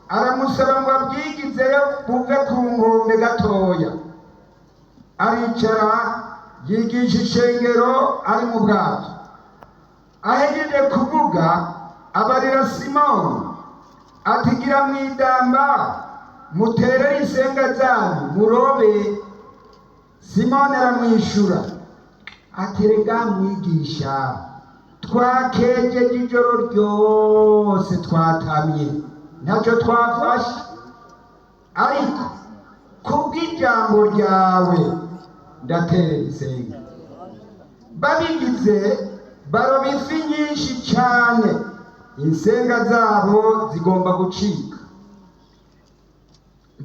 Aramusaba ngo abwigizeyo buve ku nkombe gatoya. Aricara, yigisha ishengero ari mu bwato. Ahejeje kuvuga, abarira Simoni ati: "Gira mu idamba, muterere insenga zanyu murobe." Simoni aramwishura ati: "Rega mwigisha, twakejeje ijoro ryose, twatamye, ntacyo twafashe, ariko kubw'ijambo ryawe ndaterera insenga." Babigize, baroba ifi nyinshi cyane, insenga zabo zigomba gucika.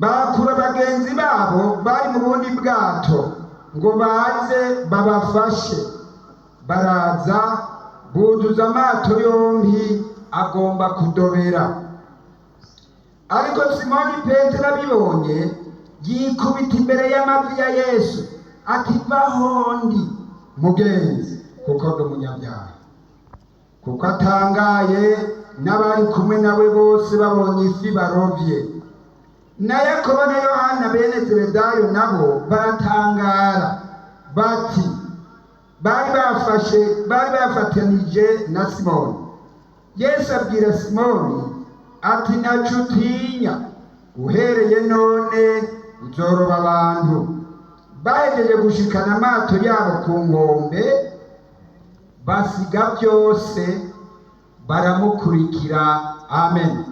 Bakura bagenzi babo bari mu bundi bwato ngo baze babafashe. Baraza, buzuza amato yombi, agomba kudobera. Ariko Simoni Petero abibonye, yikubita imbere y'amavi ya Yesu ati: "Vaho ndi, mugenzi, kuko ndi umunyabyaha." Kuko atangaye n'abari kumwe nawe bose babonye ifi barovye. Na Yakobo na Yohana bene Zebedayo nabo baratangara, bati bari bafashe, bari bafatanije na Simoni. Yesu abwira Simoni ati: "Ntaco utinya, uhereye none uzoroba abantu." Bahejeje gushikana amato yabo ku nkombe, basiga byose, baramukurikira. Amen.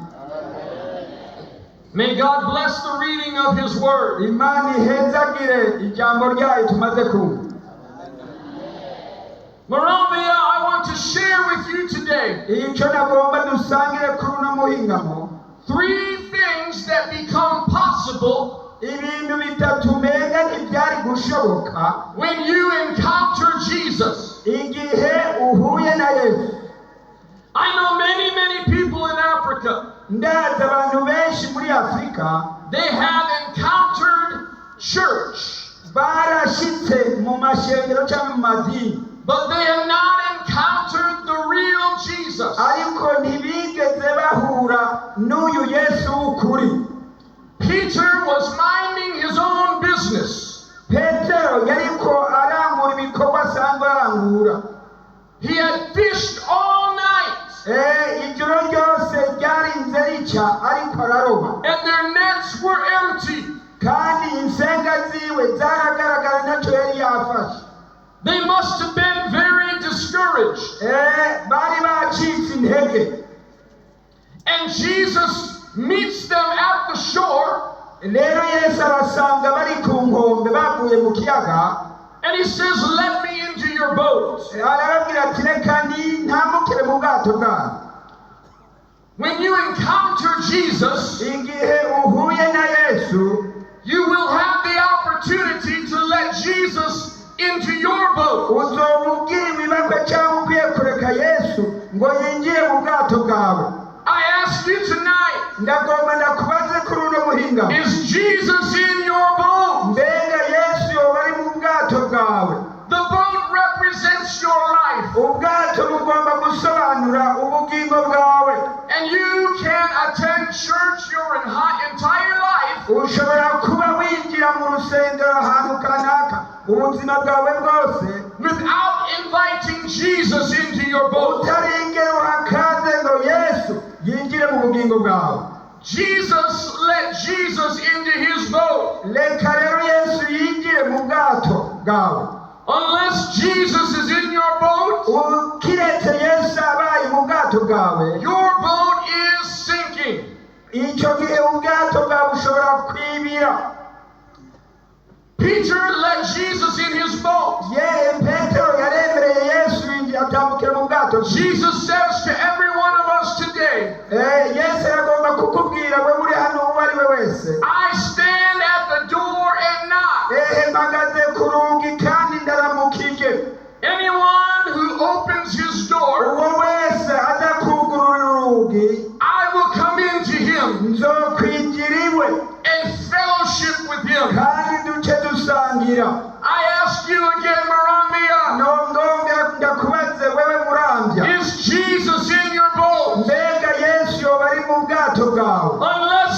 May God bless the reading of His Word. Imana ihezagire ijambo ryayo tumaze kumva. Muramvya, I want to share with you today Icyo nagomba dusangire kuri uno muhingamo, three things that become possible ibintu bitatu umenga ntibyari gushoboka when you encounter Jesus. igihe uhuye na Yesu. I know many, many people in Africa. Ndazi abantu benshi muri Afurika. They have encountered church, Barashitse mu mashengero cyangwa mu madini, but they have not encountered the real Jesus. ariko ntibigeze bahura n'uyu Yesu w'ukuri. Peter was minding his own business. Petero yariko arangura ibikorwa asanzwe arangura. He had fished all night, Ijoro ryose ryarinze rica ariko araroba, and their nets were empty. kandi insenga ziwe zaragaragara, ntacyo yari yafashe. They must have been very discouraged. Bari bacitse intege. And Jesus meets them at the shore, Rero Yesu arasanga bari ku nkombe, bavuye mu kiyaga, and he says, "Let me into your boat." Arababwira ati: "Reka ntambukire mu bwato bwanyu." When you encounter Jesus, Igihe uhuye na Yesu, you will have the opportunity to let Jesus into your boat. uzoba ubwiriwe ibakwe cyangwa ukwiye kureka Yesu ngo yinjire mu bwato bwawe. I ask you tonight, Ndagomba ndakubaze kuri uno muhinga, is Jesus in your boat? mbega Yesu yoba ari mu bwato bwawe? The boat represents your life, Ubwato bugomba gusobanura ubugingo bwawe. and you can attend church your entire life Ushobora kuba winjira mu rusengero ahantu kanaka ubuzima bwawe bwose without inviting Jesus into your boat. utarigera uha kaze ngo Yesu yinjire mu bugingo bwawe. Jesus let Jesus into his boat. Reka rero Yesu yinjire mu bwato bwawe. Unless Jesus is in your boat, Kiretse Yesu abaye mu bwato bwawe, your boat is sinking. icyo gihe ubwato bwawe bushobora kwibira. Peter let Jesus in his boat. Ye Petero yaremereye Yesu yinjira, atambukira mu bwato bwe. Jesus says to every one of us today, Yesu aragomba kukubwira, we uri hano, uwo ari we wese: "I stand at the door and knock. "Ehe, mpagaze ku rugi kandi ndaramukije." Anyone who opens his door, Uwo wese aza kugurura urugi, I will come into him nzokwinjira iwe and fellowship with him." kandi duce dusangira. I ask you again, Muramvya, Nongongera ndakubaze wewe Muramvya, is Jesus in your boat? mbega Yesu yoba ari mu bwato bwawe? Unless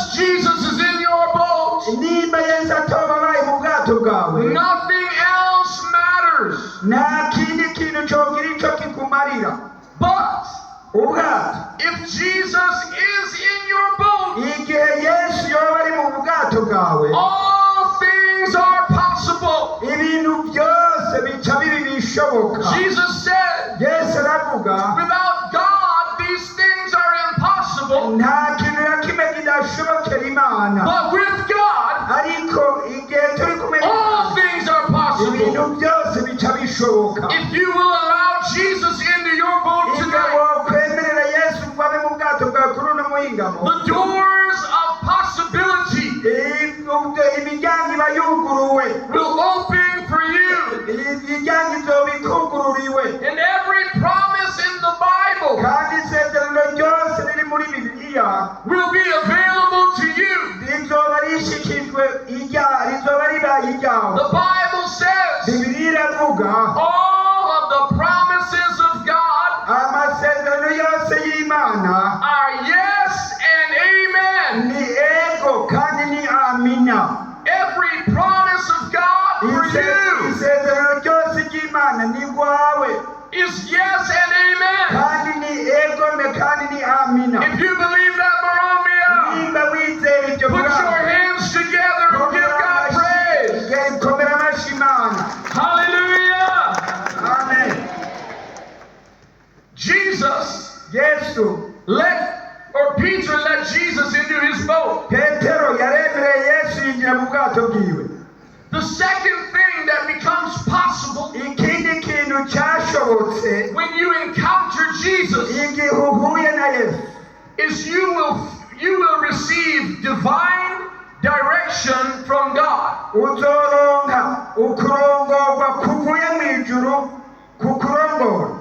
bwawe, nothing else matters. Nta kindi kintu cogira ico kikumarira. But Ubwato, if Jesus is in your boat, igihe Yesu yoba ari mu bwato bwawe, all things are possible. Ibintu byose bica biba ibishoboka. Jesus said, Yesu aravuga, without God, these things are impossible. Nta kintu na kimwe kidashobokera Imana. But with God, Ariko igihe turi kumwe, all things are ibintu possible. byose bica bishoboka. If you will allow Jesus into your boat Igihe tonight, wokwemerera Yesu ngo abe mu bwato bwawe kuri uno muhingamo, the doors of possibility imiryango iba yuguruwe. Will open for you. Imiryango izoba ikugururiwe. And every promise in the Bible Kandi isezerano ryose riri muri Bibiliya will be available to you. Rizoba rishikijwe irya rizoba ribaye iryawe. The Bible says Bibiliya iravuga, all of the promises of God amasezerano yose y'Imana are yes and amen. Ni ego kandi ni amina. Every promise of God for you Isezerano ryose ry'Imana ni rwawe is yes and amen. Kandi ni egome kandi ni amina. If you believe that, Muramvya, Nimba wizera ibyo, put your hands together and give God praise. Komera amashyi Imana. Hallelujah. Amen. Jesus Yesu, let, or Peter let Jesus into his boat. Petero yaremereye Yesu yinjira mu bwato bwiwe. The second thing that becomes possible Ikindi kintu cyashobotse when you encounter Jesus igihe uhuye na Yesu is you will receive divine direction from God. Uzoronka ukurongorwa kuvuye mu ijuru kukurongora.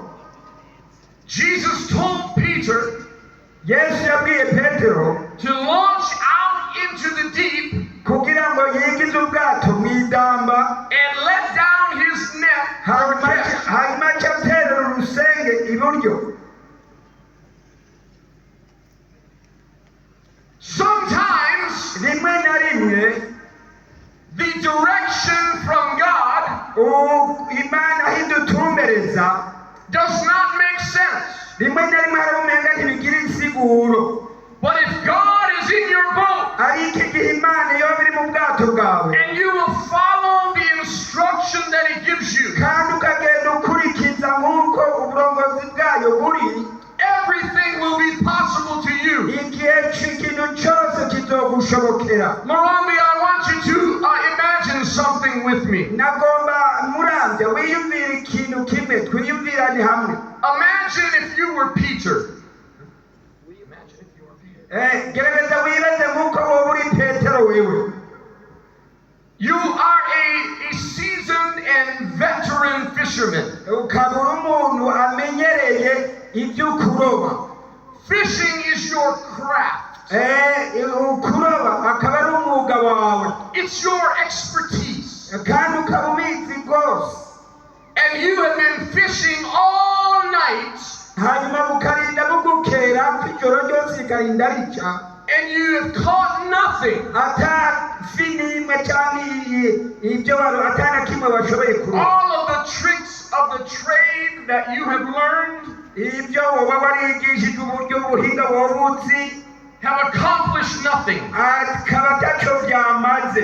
Jesus told Peter Yesu yabwiye Petero to launch out into the deep kugira ngo yigize ubwato mu idamba and let down his net for a hanyuma catch. Hanyuma aca aterera urusenge iburyo. Sometimes Rimwe na rimwe the direction from God Imana aho idutumbereza does not make sense. Rimwe na rimwe hari umenga ntibigira insiguro. But if God is in your boat Ariko igihe Imana iyo biri mu bwato bwawe and you will follow the instruction that He gives you, kandi ukagenda ukurikiza nk'uko uburongozi bwayo buri, everything will be possible to you. Igihe ikintu cyose kizogushobokera. Muramvya, I want you to imagine something with me. Nagomba Muramvya wiyumvire ikintu kimwe twiyumvirane hamwe. Imagine if you were Peter. Will you imagine if you were Peter? Gerageza wibaze nk'uko wowe uri Petero wewe. You are a seasoned and veteran fisherman. Ukaba uri umuntu amenyereye ibyo kuroba. Fishing is your craft. Kuroba akaba ari umwuga wawe. It's your expertise. Kandi ukaba ubizi rwose. And you have been fishing all night Hanyuma bukarinda bugukera ko ijoro ryose rikarinda rica and you have caught nothing. Ata fi n'imwe cyangwa ibyo ata na kimwe bashoboye kuroba. All of the tricks of the trade that you have learned Ibyo woba warigishije uburyo ubuhinga woba uzi have accomplished nothing. Akaba ataco byamaze.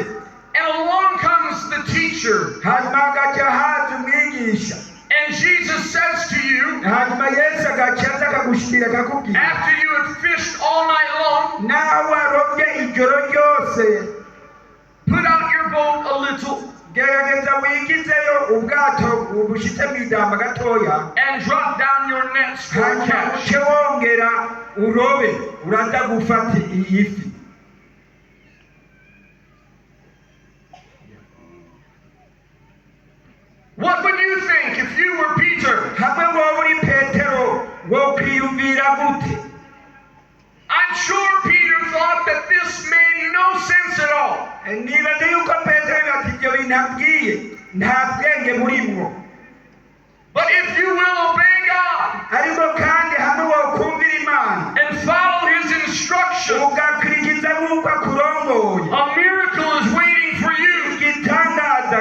And along comes the teacher, Hanyuma hagaca haza umwigisha and Jesus says to you, hanyuma Yesu agaca aza akagushikira akakubwira, after you had fished all night long, nawe warobye ijoro ryose, put out your boat a little gerageza wigizeyo ubwato bushitse mu idamba gatoya and drop down your nets for a hanyuma catch. Uce wongera urobe uraza gufata iyi fi. What would you think if you were Peter? Hamwe wowe uri Petero wokwiyumvira gute? I'm sure Peter thought that this made no sense at all. Nibaze yuko Petero ati ibyo bintu abwiye nta bwenge burimwo. But if you will obey God Ariko kandi hamwe wokumvira Imana and follow His instruction, ugakurikiza nk'uko akurongoye, a miracle is waiting for you. Igitangaza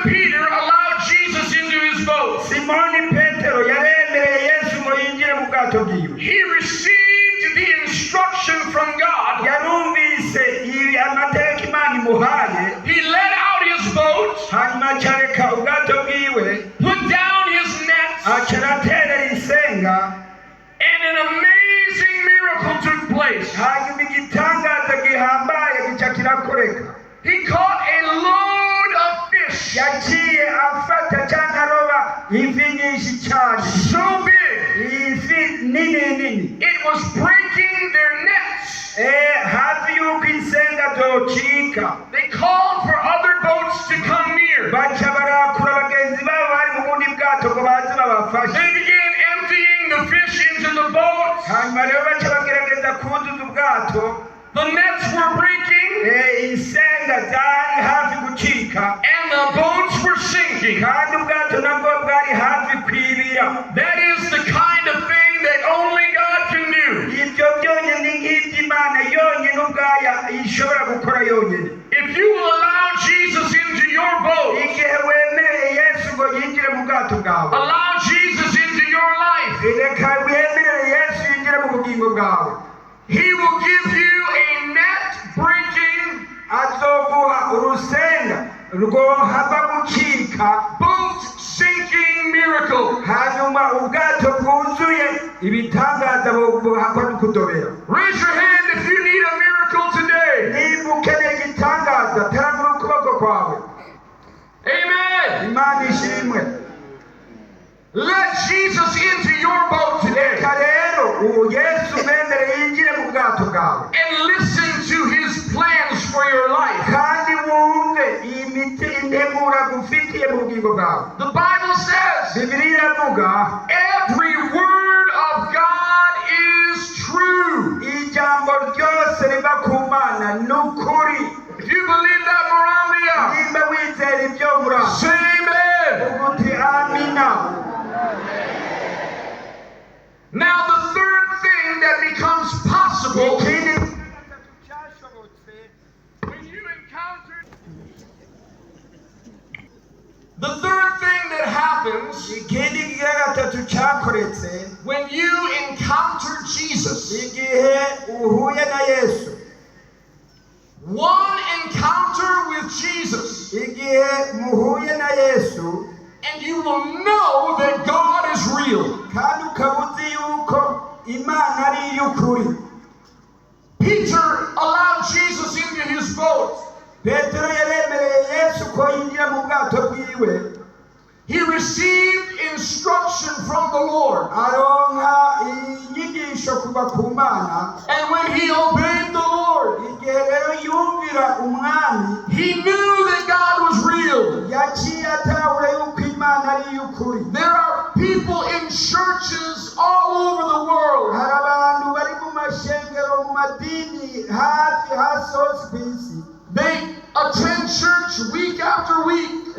Peter allowed Jesus into his boat. Simoni Petero yaremereye Yesu ngo yinjire mu bwato bwiwe. He received the instruction from God. Yarumvise ibi amategeko Imana imuhaye. He let out his boat, Hanyuma acareka ubwato bwiwe, put down his nets, aca araterera insenga, and an amazing miracle took place. Hanyuma igitangaza gihambaye gica kirakoreka. He caught a load of fish Yaciye afata cyangwa aroba ifi nyinshi cyane, so big ifi nini nini, it was breaking their nets. Hafi y'uko insenga zocika. They called for other boats to come near. Baca barakura bagenzi babo bari mu bundi bwato ngo baze babafashe. They began emptying the fish into the boats. Hanyuma rero baca bagerageza kuzuza ubwato. The nets were breaking Insenga zari hafi gucika, and the boats were sinking. kandi ubwato nabwo bwari hafi kwibira. That is the kind of thing that only God can do. Ibyo byonyine ni nk'iby'Imana yonyine ubwayo ishobora gukora yonyine. If you will allow Jesus into your boat, Igihe wemereye Yesu ngo yinjire mu bwato bwawe, allow Jesus into your life, reka wemerere Yesu yinjire mu bugingo bwawe, He will give you a net breaking, azoguha urusenga rwohava gucika, boat sinking miracle. Hanyuma ubwato bwuzuye ibitangaza buhakwa no kudobera. Raise your hand if you need a miracle today. Niba ukeneye igitangaza, teragura ukuboko kwawe. Amen. Imana ishimwe. Let Jesus into your boat today Reka rero ubu Yesu mwemere yinjire mu bwato bwawe, and listen to his plans for your life. Kandi wumve iyi miti integura gufitiye mu bugingo bwawe. The Bible says Bibiliya iravuga, every word of God is true. Ijambo ryose riva ku Mana ni ukuri. If you believe that, Moravia, Nimba wizera ibyo muri say amen. Uguti amina. Now, the third thing that becomes possible Ikindi gatatu cyashobotse, when you encounter the third thing that happens ikindi kigira gatatu cyakoretse, when you encounter Jesus, igihe uhuye na Yesu, one encounter with Jesus, igihe muhuye na Yesu, and you will know that God is real. Kandi ukaba uzi yuko Imana ari iy'ukuri. Peter allowed Jesus into his boat. Petero yaremereye Yesu ko yinjira mu bwato bwiwe. He received instruction from the Lord. Aronka inyigisho kuva ku Mana. And when he obeyed the Lord, Igihe rero yumvira Umwami, he knew that God was real. Yaciye atahura yuko Imana ari iy'ukuri. There are people in churches all over the world. Hari abantu bari mu mashengero mu madini hafi hasi hose ku isi. They attend church week after week.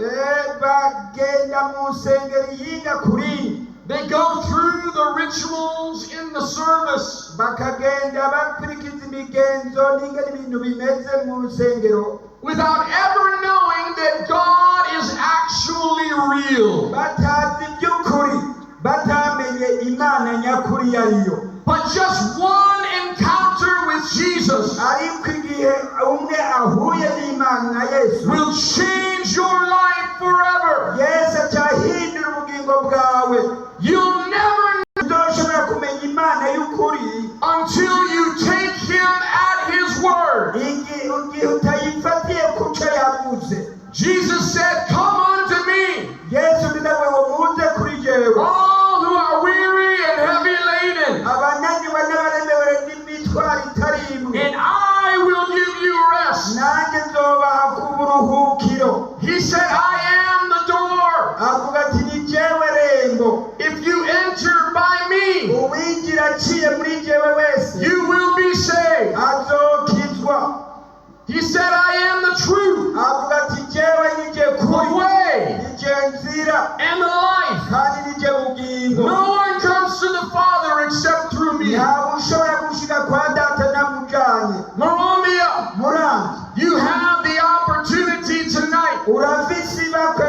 Bagenda mu nsengero yiga kuri iyi. They go through the rituals in the service Bakagenda bakurikiza imigenzo n'ingene ibintu bimeze mu nsengero, without ever knowing that God is actually real. Batazi iby'ukuri, batamenye Imana nyakuri iyo ariyo. But just one encounter with Jesus Ariko igihe umwe ahuye n'Imana na Yesu, will change your life forever. Yesu acahindura ubugingo bwawe. You'll never Uzoshobora kumenya Imana y'ukuri until you take him at his word. Igihe utayifatiye ku cyo yavuze. Jesus said, "Come unto me, Yesu ndavuga ngo muze kuri jewe, all who are weary and heavy laden, abananiwe n'abaremewe n'imitwaro itari imwe, and I will give you rest." Nanjye nzobaha ku buruhukiro. He said, "I am the door. Avuga ati ni jewe rembo. If you enter by me, Uwinjira aciye muri jewe wese, you will be saved." azokizwa. He said, "I am the truth, Avuga ati jewe ni je the kuri, way, ni je nzira, and the life. Kandi ni je bugingo. No one comes to the Father except through me." Ntawe ushobora gushika kwa Data namujanye. Morovia, Murambi, you have the opportunity tonight urafise ibakwe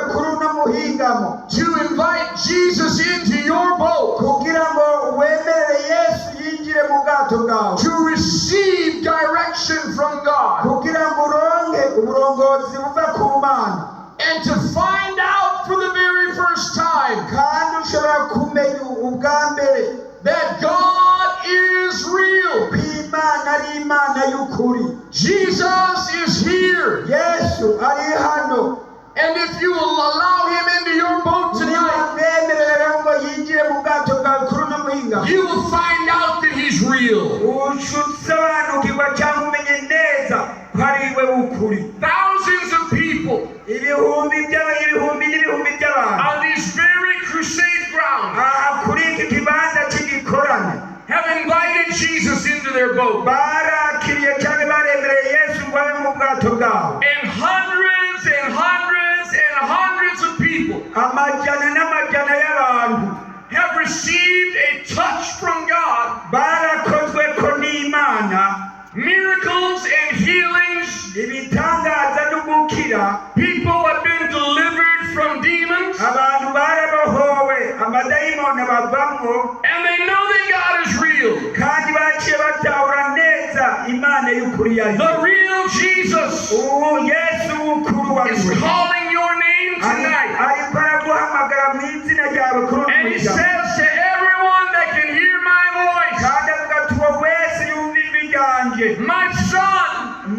bwato bwawe to receive direction from God kugira ngo uronke uburongozi buva ku Mana and to find out for the very first time kandi ushobora kumenya ubwa mbere that God is real. ko Imana ari Imana y'ukuri. Jesus is here. Yesu ari hano. And if you will allow him into your boat tonight, Nimwemere rero ngo yinjire mu bwato bwawe kuri uno muhinga, you will find out that he's real. uca usobanukirwa cyangwa umenye neza ko ari we w'ukuri. Thousands of people Ibihumbi ibihumbi n'ibihumbi by'abantu on these very crusade grounds aha kuri iki kibanza cy'igikorane have invited Jesus into their boat. barakiriye cyane baremereye Yesu ngo abe mu bwato bwabo. And hundreds and hundreds and hundreds of people Amajana n'amajana y'abantu have received a touch from God, barakozwe ko n'Imana, miracles and healings. ibitangaza n'ugukira. People have been delivered from demons, Abantu barabohowe amadayimoni bavamwo, and they know that God is real. kandi baciye batahura neza Imana y'ukuri yari. The real Jesus Ubu Yesu w'ukuri wari is we calling your name tonight. ariko araguhamagara mu izina ryawe kuri uno And he muhinga. says to everyone that can hear my voice, Kandi avuga ati uwo wese yumva ijwi ryanjye, my son,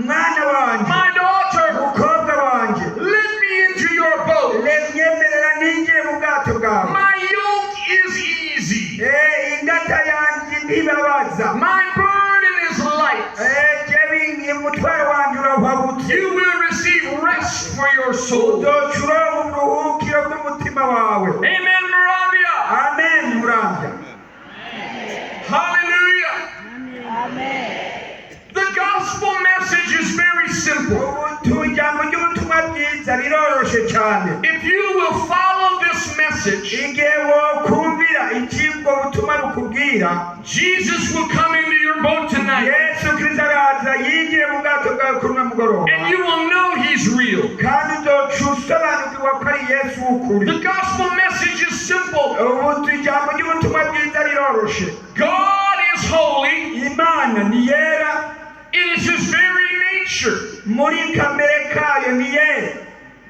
mwana wanjye, my daughter, mukobwa wanjye, let me into your boat. nyemerera ninjire mu bwato bwawe. My yoke is easy. Ingata yanjye ntibabaza. My burden is light. Jewe umutwaro wanjye urahwabutse. You will receive rest for your soul. Uzoca uronka uburuhukiro bw'umutima wawe. Amen, Moravia. Amen. Muramvya. Hallelujah. The gospel message is very simple. Ubu ijambo ry'ubutumwa bwiza riroroshe cyane. If you will follow this message, Igihe wokumvira icibwo butumwa bukubwira, Jesus will come into your boat tonight Yesu Kristo araza yinjire mu bwato bwawe kuri uno mugoroba, and you will know he's real. kandi uzoca usobanukirwa ko ari Yesu w'ukuri. The gospel message is simple. Ubu ijambo ry'ubutumwa bwiza riroroshe. God is holy. Imana ni yera. It is his very nature. Muri kamere kayo ni yera.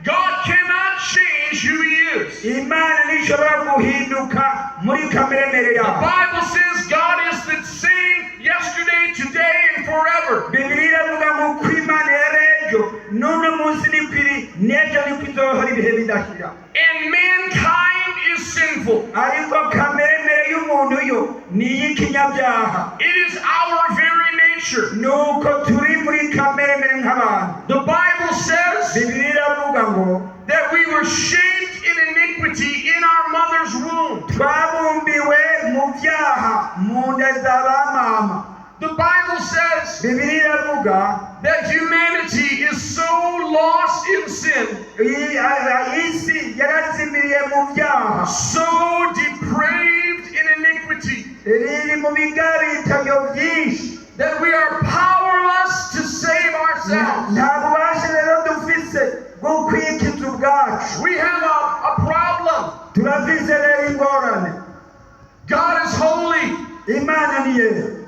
God cannot change who he is. Imana ntishobora guhinduka muri kamere mere The yayo. Bible says God is the same yesterday, today, and forever. Bibiliya iravuga ngo uko Imana yari ejo n'uno munsi niko iri n'ejo niko izohora ibihe bidashira. And mankind is sinful. Ariko kamere mere y'umuntu yo ni iy'ikinyabyaha. It is our very nature. Nuko turi muri kamere mere nk'abantu. The Bible says Bibiliya iravuga ngo that we were shaped in iniquity in our mother's womb. twabumbiwe mu byaha mu nda za ba mama. The Bible says Bibiliya iravuga that humanity is so lost in sin, isi yarazimiriye mu byaha, so depraved in iniquity, riri mu bigabitanyo byinshi, that we are powerless to save ourselves. Nta bubasha rero dufise bwo kwikiza ubwacu. We have a problem. Turafise rero ingorane. God is holy. Imana ni yera.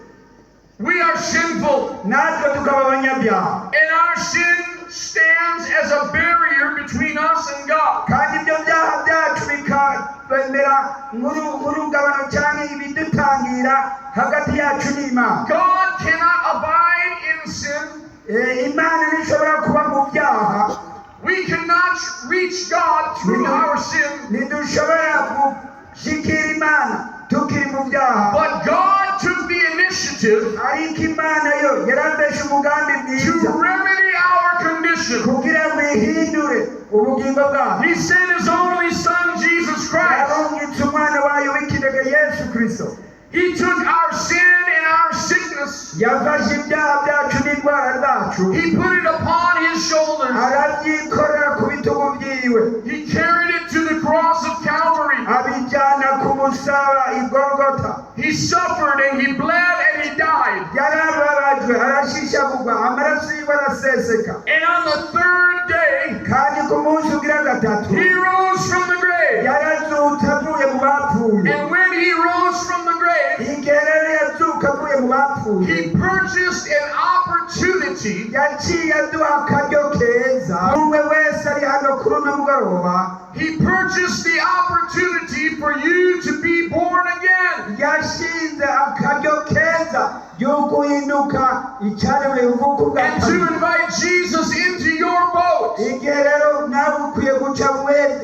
We are sinful. Natwe tukaba abanyabyaha. And our sin stands as a barrier between us and God. Kandi ibyo byaha byacu bikabemera nk'urugabano cyangwa ibidutangira hagati yacu n'Imana. God cannot abide in sin. Imana ntishobora kuba mu byaha. We cannot reach God through our sin. Ntidushobora gushikira Imana tukiri mu byaha. But God took the initiative Ariko Imana yo yarafashe umugambi to mwiza remedy our condition. kugira ngo ihindure ubugingo bwacu. He sent His only Son, Jesus Christ. Yarungitse umwana wayo w'ikinege Yesu Kristo. He took our sin and our sickness. Yafashe ibyaha byacu n'indwara zacu, He put it upon His shoulders. arabyikorera ku bitugu byiwe, He carried it to the cross of Calvary. abijyana ku musaraba i Golgotha. He suffered and He bled and He died. Yarababajwe, arashishagurwa, amaraso yiwe araseseka. And on the third day, Kandi ku munsi ugira gatatu He rose from the grave. yarazutse avuye mu bapfuye. And when He rose from the grave, Igihe rero yazuka avuye mu bapfuye, He purchased an opportunity. Yaciye aduha akaryo keza. Umwe wese ari hano kuri uno mugoroba, He purchased the opportunity for you to be born again. Yashinze akaryo keza yo guhinduka icyaremwe uvuka ubwa And to kabiri. Invite Jesus into your boat. Igihe rero nawe ukwiye guca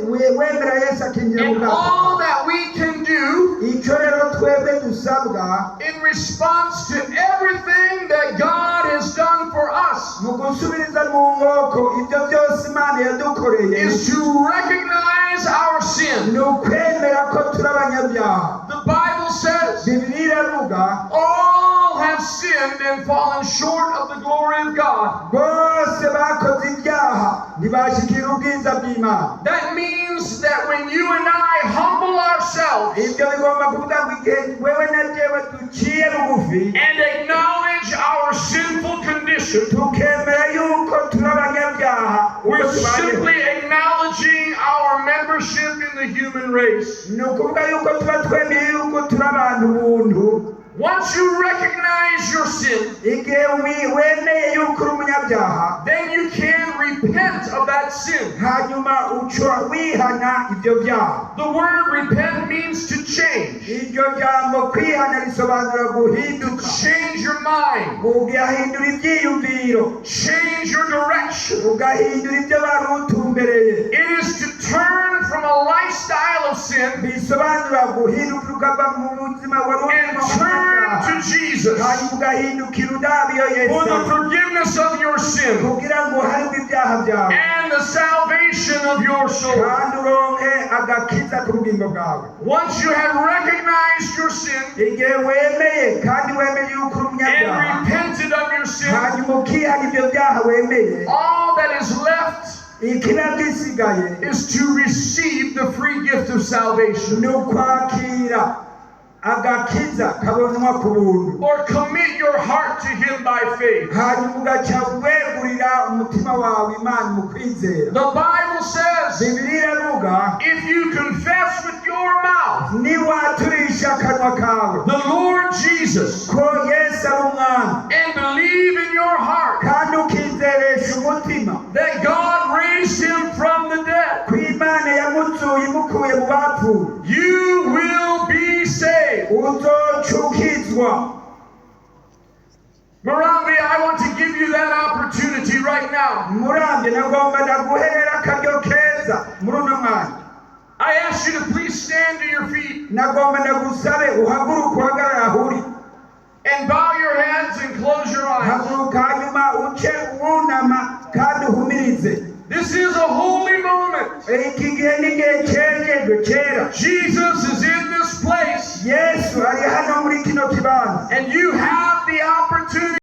wemera Yesu akinjira mu And bwato. All that we can do Icyo rero twebwe dusabwa in response to everything that God has done for us mu gusubiriza mu nkoko ibyo byose Imana yadukoreye is to recognize our sin. Ni ukwemera ko turi abanyabyaha. The Bible says Bibiliya iravuga, all have sinned and fallen short of the glory of God. Bose bakoze ibyaha ntibashikira ubwiza bw'Imana. That means that when you and I humble ourselves Ibyo bigomba kuvuga ngo igihe wewe na jewe duciye bugufi and acknowledge our sinful condition, tukemera yuko turi abanyabyaha uko we're tubayeho, simply acknowledging our membership in the human race. Ni ukuvuga yuko tuba twemeye yuko turi abantu buntu. Once you recognize your sin, Igihe wemeye yuko uri umunyabyaha, then you can repent of that sin. Hanyuma uca wihana ibyo byaha. The word repent means to change. Iryo jambo kwihana risobanura guhinduka. Change your mind. Ugahindura ibyiyumviro. Change your direction. Ugahindura ibyo wari utumbereye. It is to turn from a lifestyle of sin Bisobanura guhinduka ukava mu buzima wari and urimo turn to Jesus hanyuma ugahindukira udaba iyo for the Yesu forgiveness of your sin kugira ngo uharirwe ibyaha byawe and the salvation of your soul. Kandi uronke agakiza ku bugingo bwawe. Once you have recognized your sin Igihe wemeye kandi wemeye yuko uri and umunyabyaha repented of your sin, hanyuma ukihana ibyo byaha wemeye, all that is left ikiba gisigaye is to receive the free gift of salvation ni ukwakira agakiza kabonwa ku buntu or commit your heart to Him by faith. Hanyuma ugaca wegurira umutima wawe Imana mu kwizera. The Bible says Bibiliya iravuga, if you confess with your mouth niwaturisha akanwa kawe the Lord Jesus ko Yesu ari umwami and believe in your heart kandi ukizeresha umutima that God raised him from the dead, ko Imana yamuzuye imukuye mu bapfuye, you will be saved. Uzoca ukizwa. Murambi, I want to give you that opportunity right now. Muramvya nagomba ndaguherera akaryo keza muri uno mwanya. I ask you to please stand to your feet Nagomba ndagusabe uhaguruke uhagarare aho uri and bow your heads and close your eyes. Haguruka hanyuma uce wunama kandi uhumirize. This is a holy moment. Iki gihe ni igihe cyejejwe cyera. Jesus is in this place, Yesu ari hano muri kino kibanza and you have the opportunity.